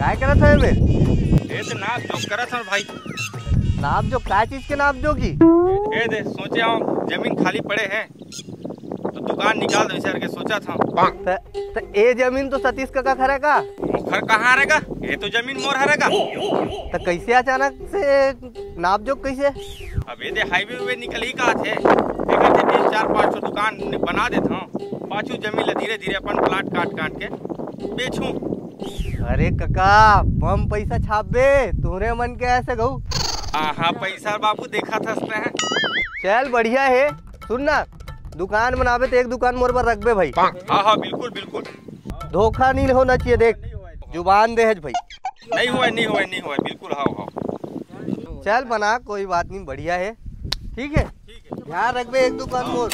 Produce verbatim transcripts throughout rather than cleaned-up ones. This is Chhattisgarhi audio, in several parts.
काय करत हवे बे? ए तो नाप जोख करत हन भाई। नाप जोख? काय चीज के नाप जोखी? ए दे, सोचे हंव जमीन खाली पड़े हे तो दुकान निकाल दो, ऐसे करके सोचत हंव। त, त ए जमीन तो सतीश कका के हरे का? ओखर कहाँ हरे का? ए तो जमीन मोर हरे का? त कैसे अचानक से नाप जोख कैसे? अब ए दे हाईवे उवे निकलही का थे, एकर से तीन चार पाँच ठो दुकान बना देत हंव, पाछू जमीन ला धीरे धीरे अपन प्लाट काट काट के बेचूं। अरे कका, बम पैसा छापबे, तोरे मन के ऐसे गऊ। हाँ हाँ, पैसा बाबू देखत हस तें। चल बढ़िया हे, सुन ना, दुकान बनाबे त एक दुकान मोर बर रखबे भाई। हाँ हाँ, बिल्कुल बिल्कुल। धोखा नहीं होना चाहिए, देख जुबान दे हस भाई। नहीं होय, नहीं होय, नहीं होय, बिल्कुल। हाँ हाँ। चल बना, कोई बात नहीं, बढ़िया हे, ठीक हे। ध्यान रखबे एक दुकान मोर।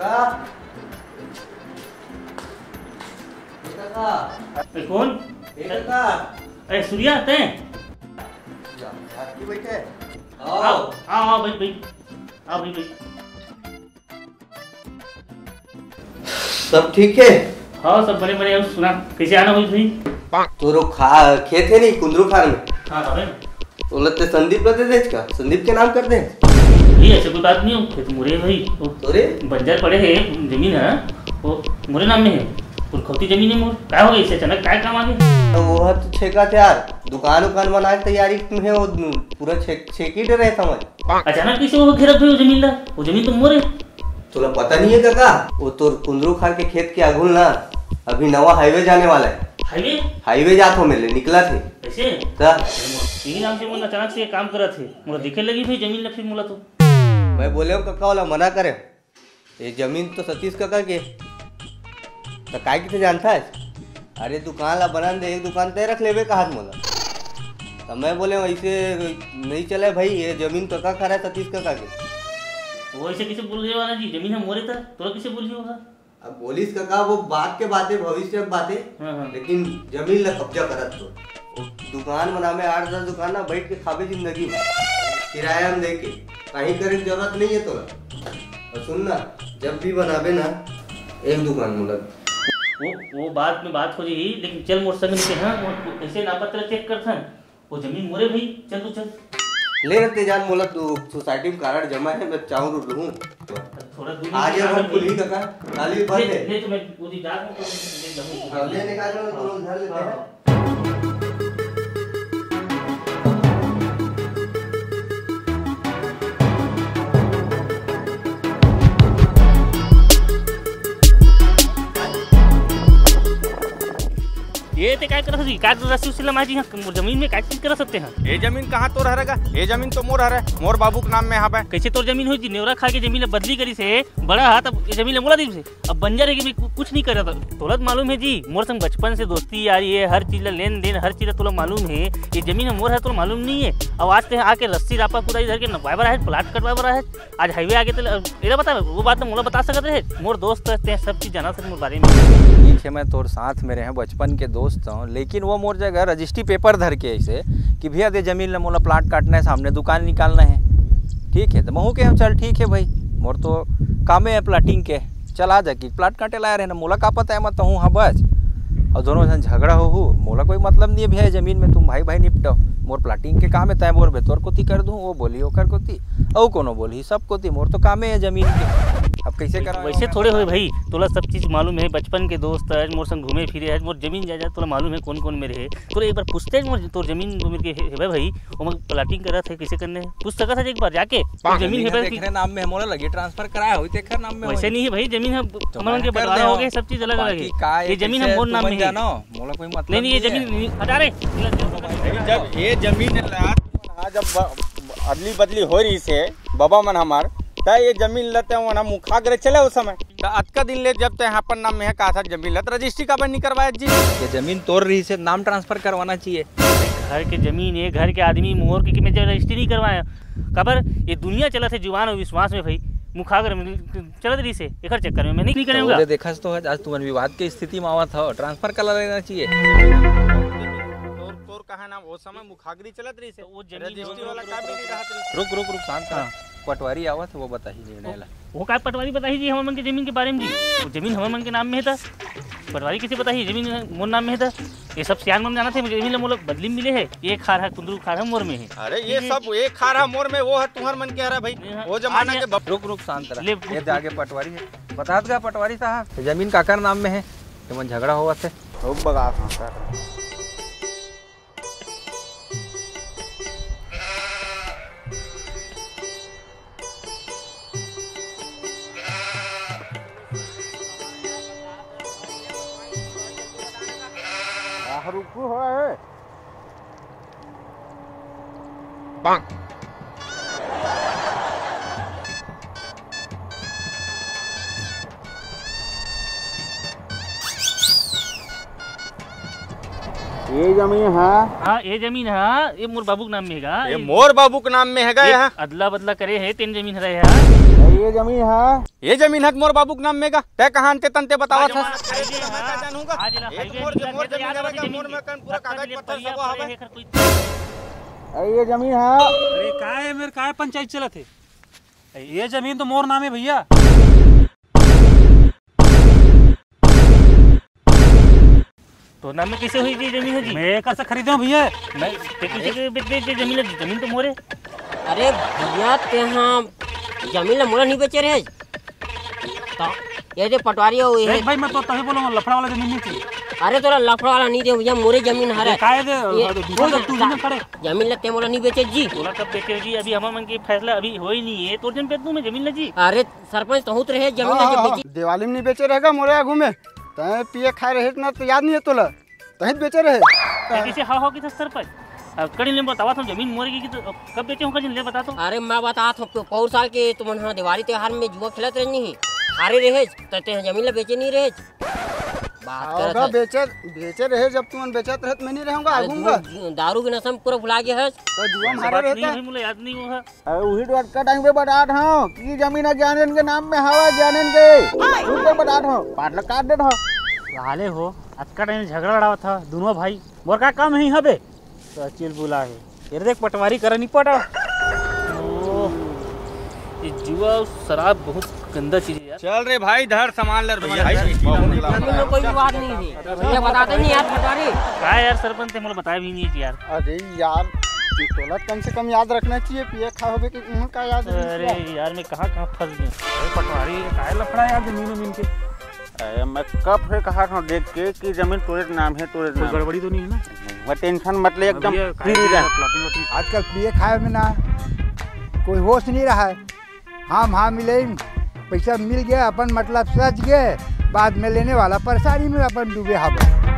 कका, ए, कका। ए, कौन? ए, कका। ए, सूर्या, तें? या, यार, क्यों बैठे? आओ। आओ, आओ, आओ, बैठ, बैठ। आओ, बैठ, बैठ। सब ठीक हे? हाँ, सब बने बने। अब सुना, कैसे आना होइस भाई? तोरो खा-, खेत हे नहीं, कुंदरू खार में? हाँ, हाँ, भाई। ओला तें संदीप ला दे देस का? संदीप के नाम कर दे। नहीं, ऐसे कोई बात नहीं हो, खेत मोरे हे भाई। वो तोरे? बंजर पड़े हे जमीन हे, वो मोरे नाम में हे। पुरखौती जमीन हे मोर। काय हो गया, ऐसे अचानक काय काम आ गया? त वो ह तो छेका थे यार, दुकान उकान बनाए के तैयारी में हे, वो पूरा छेक-, छेकी डरे हे समझ। अचानक कैसे वो घेरत हे वो जमीन ला? वो जमीन तो मोरे हे। तोला पता नहीं हे कका, वो तोर कुंदरू खार के खेत के आगू ल ना, अभी नवा हाईवे जाने वाला हे। हाईवे? हाईवे जात हो मेले, निकलत हे। कैसे? त? यही नाम से मन अचानक से ये काम करत हे। मोला दिखे लगी भाई जमीन ला फिर मोला तो। मैं बोले हंव कका, ओला मना करे। ये जमीन तो सतीश कका के। त काय किसे जानता है? अरे दुकान ला बनन दे, एक दुकान तय रख लेबे कहत मोला। त मैं बोले, वैसे नहीं चले भाई, ये जमीन कका के हरे, सतीश कका के। वो ऐसे कैसे बोल रहे हो ना जी, जमीन हे मोरे त, तोला कैसे बोल रहे होगा? अब बोलिस कका, वो बात के बातें, भविष्य के बातें, हाँ, हाँ। लेकिन जमीन ला कब्जा करत तो। वो दुकान बनाबे, आठ दस दुकान ना, बैठ के खाबे जिंदगी भर, किराया में दे के, कहीं करे के जरूरत नहीं हे तोला। और सुन ना, जब भी बनाबे ना, एक दुकान मोला। वो, वो बात में बात हो जाही, लेकिन चल मोर संग के, हाँ, वो कैसे नापत्र चेक करथन। वो जमीन मोरे भाई, चल तू चल। ले रते जान मोला, तू सोसाइटी में कारड जमा हे, मैं चाहूँ लूँ। थोड़ा दूर आज निकाल हम दे। खुली कका, काली बंद ले, है। ले तो मैं वो दी जात में तो ले जाऊँ। हाँ, ले निकाल लो, तुरंत घर लेते हैं। हाँ। ये ते काय करत हस? काय रस्सी उस्सी लमा जी, हाँ, जमीन में काय चीज करत हस ते, हाँ? ये जमीन कहाँ तोर हरे गा? ये जमीन तो मोर हरे, मोर बाबू के नाम में हवे। कैसे तोर जमीन होही जी? नेवरा खा के जमीन ला बदली करिस हे, बड़ा हा, तब ये जमीन ला मोला दिस हे। अब बंजर हे कि मैं कु-, कुछ नहीं करत। तोला तो मालूम हे जी, मोर संग बचपन से दोस्ती यारी हे, हर चीज ला लेन देन, हर चीज ला तोला मालूम हे। ये जमीन हे मोर हरे, तोला मालूम नहीं हे। अब आज ते आके रस्सी रापा कुदारी धर के नपवाए बर आहे, प्लाट कटवाए बर आहे। आज हाईवे आगे ते ल-, एला बता, वो बात तो मोला बता सकत रहे। मोर दोस्त हे, ते सब चीज जाना सकत मोर बारे में। ठीक है, मैं तोर साथ में रहे, बचपन के दोस्त हूँ, लेकिन वो मोर जगह रजिस्ट्री पेपर धर के ऐसे कि भैया दे जमीन ला, मोला प्लाट काटना है, सामने दुकान निकालना है। ठीक है, तो महू के हम चल ठीक है भाई, मोर तो कामे है प्लाटिंग के, चल आ जा कि प्लाट काटे ला रहे ना, मोला का पता है, मैं तो हूँ हाँ बस। और दोनों जन झगड़ा हो हूँ, मोला कोई मतलब नहीं है भैया जमीन में, तुम भाई भाई निपटाओ, मोर प्लाटिंग के काम है, तय बोर बेतोर कोती कर दूँ, वो बोली ओकर कोती, अउ कोनो बोलही सब कोती, मोर तो कामे हे जमीन के। अब कैसे करा वैसे थोड़े होए भाई, तोला सब चीज मालूम हे, बचपन के दोस्त हे, मोर संग घूमे फिरे हे, मोर जमीन जायदाद तोला मालूम हे कौन कौन मेरे हे। तोला एक बार पूछते मोर, तोर जमीन जो मेरे के हे, हेबे भाई, ओमा प्लाटिंग करत हे, कैसे करने हे? पूछ सकत हे एक बार जाके। तोर जमीन हेबे देख रहे नाम में मोला लगे ट्रांसफर कराया होई तेखर नाम में वैसे होई। नहीं हे भाई, जमीन हे तो हमन के बंटवारा हो गए, सब चीज अलग अलग हे। ये जमीन हे मोर नाम में हे। मोला कोई मतलब नहीं, नहीं, ये जमीन नहीं, हटा रे। जब ये जमीन ला, जब ब-, अदली बदली हो रही से बाबा मन हमार, त ये जमीन ला ते वना मुखा करे चले उस समय। त अतका दिन ले जब ते अपन नाम में हे, का था जमीन ला, त रजिस्ट्री काबर नहीं करवाया जी? ये जमीन तोर रही से, नाम ट्रांसफर करवाना चाहिए। घर के जमीन हे, घर के आदमी मोर के, कि मैं रजिस्ट्री नहीं करवाया। काबर ये दुनिया चलत हे जुबान और विश्वास में भाई, मुखागर में चलत रही से, एकर चक्कर में मैं नहीं, नहीं करूँगा। देखस तो आज तुमन विवाद के स्थिति में आवत हो, ट्रांसफर करा लेना चाहिए। तोर कहा नाम, वो समय मुखाग्री चलत रहिस हे। तो वो जमीन रजिस्ट्री वाला काम भी नहीं रहत रहिस हे। रुक, रुक, रुक, शांत रह। हाँ। पटवारी आवत हे, वो बताही निर्णय ला। वो काय पटवारी बताही जी हमर मन के जमीन के बारे में जी? वो जमीन हमर मन के नाम में हे त पटवारी कइसे बताही जमीन मोर नाम में हे त? ये सब सियान मन जानत हे, जमीन ला मोला बदली में मिले हे। ये खार हे, कुंदरू खार हे, मोर में हे। अरे, ये ठीक हे। सब एक खार हे मोर में, वो हे तुहर मन के हरे भाई। हाँ, वो जमाना हाँ, के बप- रुक, रुक, शांत रह। ले, ये दे आगे पटवारी हे। बतात गा पटवारी साहब, जमीन काकर नाम में हे? तुमन झगड़ा होवत हे। खूब बगास हे सर। आह, रुकू हो है। ये जमीन हे। हाँ, ये जमीन हे, ये मोर बाबू के नाम में हे गा। ये मोर बाबू के नाम में हे गा, ये यहाँ। अदला बदला करे हे, तेन जमीन हरे हे। ये जमीन हे। ये जमीन हे मोर बाबू के नाम में गा। तैं कहाँ अंते तंते बतावत हस? मैं का जानहूँ गा? आज ला ये तो हाईवे मोर, निकला मोर के जमीन तैयार हरे गा, जमीन मोर में कन पूरा धक्का कागज दिले पत्तर परिया सब हवे। अरे, ये जमीन हे। अरे, काय हे मेर, काय पंचायत चलत हे? ये जमीन तो मोर नाम हे भैया। तोर नाम में कइसे होही जी जमीन हे जी? मैं एकर से खरीदे हँव भैया। मैं, तैं कइसे के बेच दे जमीन ला? जमीन तो मोरे। अरे भैया, तैं हा जमीन ला मोला नहीं बेचे रहे। तो ये दे पटवारी हे, ये देख भाई, मैं तो तभी बोलूँ, लफड़ा वाला जमीन नहीं चाहिए। अरे तोला लफड़ा वाला नहीं दे भैया, मोरे जमीन हरे। ये काय दे, ये दूसरा सुन, तू जमीन खड़े। जमीन ला तैं मोला नहीं बेचे जी। तोला कब बेचे जी? अभी हमर मन के फैसला अभी होय नहीं हे। तोर जन बेच दूँ मैं जमीन ला जी। अरे सरपंच, तहूँ तो रहे जमीन हाँ, ला हाँ, जब हाँ। बेचे। दिवाली में नहीं बेचे रहे गा मोरे आगू में। तैं पिए खाए रहे ना तो याद नहीं हे तोला। तहीं बेचे रहे। तैं कइसे हाँ, हाँ कहिथस सरपंच? अब कड़ी ले बतावत हँव, जमीन मोरे गे कि तो कब बेचे हँव, कड़ी ले बता तो। अरे मैं बतात हँव, पौर साल के तुमन हा दिवाली त्योहार में जुआ खेलत रहे नहीं, हारे रहे, त तैं जमीन ला बेचे नहीं रहे। बात आओ करत गा हस। बेचे, बेचे रहे, जब तुमन बेचत रहे त मैं नहीं रहूँगा, अरे आगूँगा। जु-, दारू के नशा में पूरा भुला गया है। तो जुआ में हारे रहे त। मोला याद नहीं हुआ। अरे उही तो अतका टाइम के बतात हँव कि जमीन ह ज्ञानेन के नाम में हवय, ज्ञानेन के। उही तो बतात हँव, पाट ल काट देत हँव। साले हो, अतका टाइम झगड़ा लड़ावत ह दुनो भाई। मोर का काम हे इहाँ बे? तो चिलबुला हे। ये देख पटवारी करा नहीं पटा। ओह, ये जुआ अउ शराब बहुत गंदा चीज हे यार। चल रे भाई, धर सामान ल रे भैया। भाई, बहुत जमीन में कोई विवाद नहीं हे। ये बताते नहीं यार पटवारी। का यार सरपंच, तैं मोला बताए भी नहीं यार। अरे यार, तोला कम से कम याद रखना चाहिए, पिए खा होबे कि उहाँ का याद रखना चाहिए। अरे यार, मैं कहाँ कहाँ फँस गया। अरे पटवारी, काय लफड़ा यार जमीन उमीन के? अरे मैं कब से कहा था देख के कि जमीन तोरे नाम हे, तोरे कोई नाम। गड़बड़ी तो नहीं है ना? नहीं, वो टेंशन मत ले, एकदम अब ये फ्री रह। प्लॉटिंग वॉटिंग आजकल पिए खाए में ना कोई होश नहीं रहा है। हाँ, हाँ, मिले, पैसा मिल गया, अपन मतलब सज गए, बाद में लेने वाला परेशानी में अपन डूबे हवे।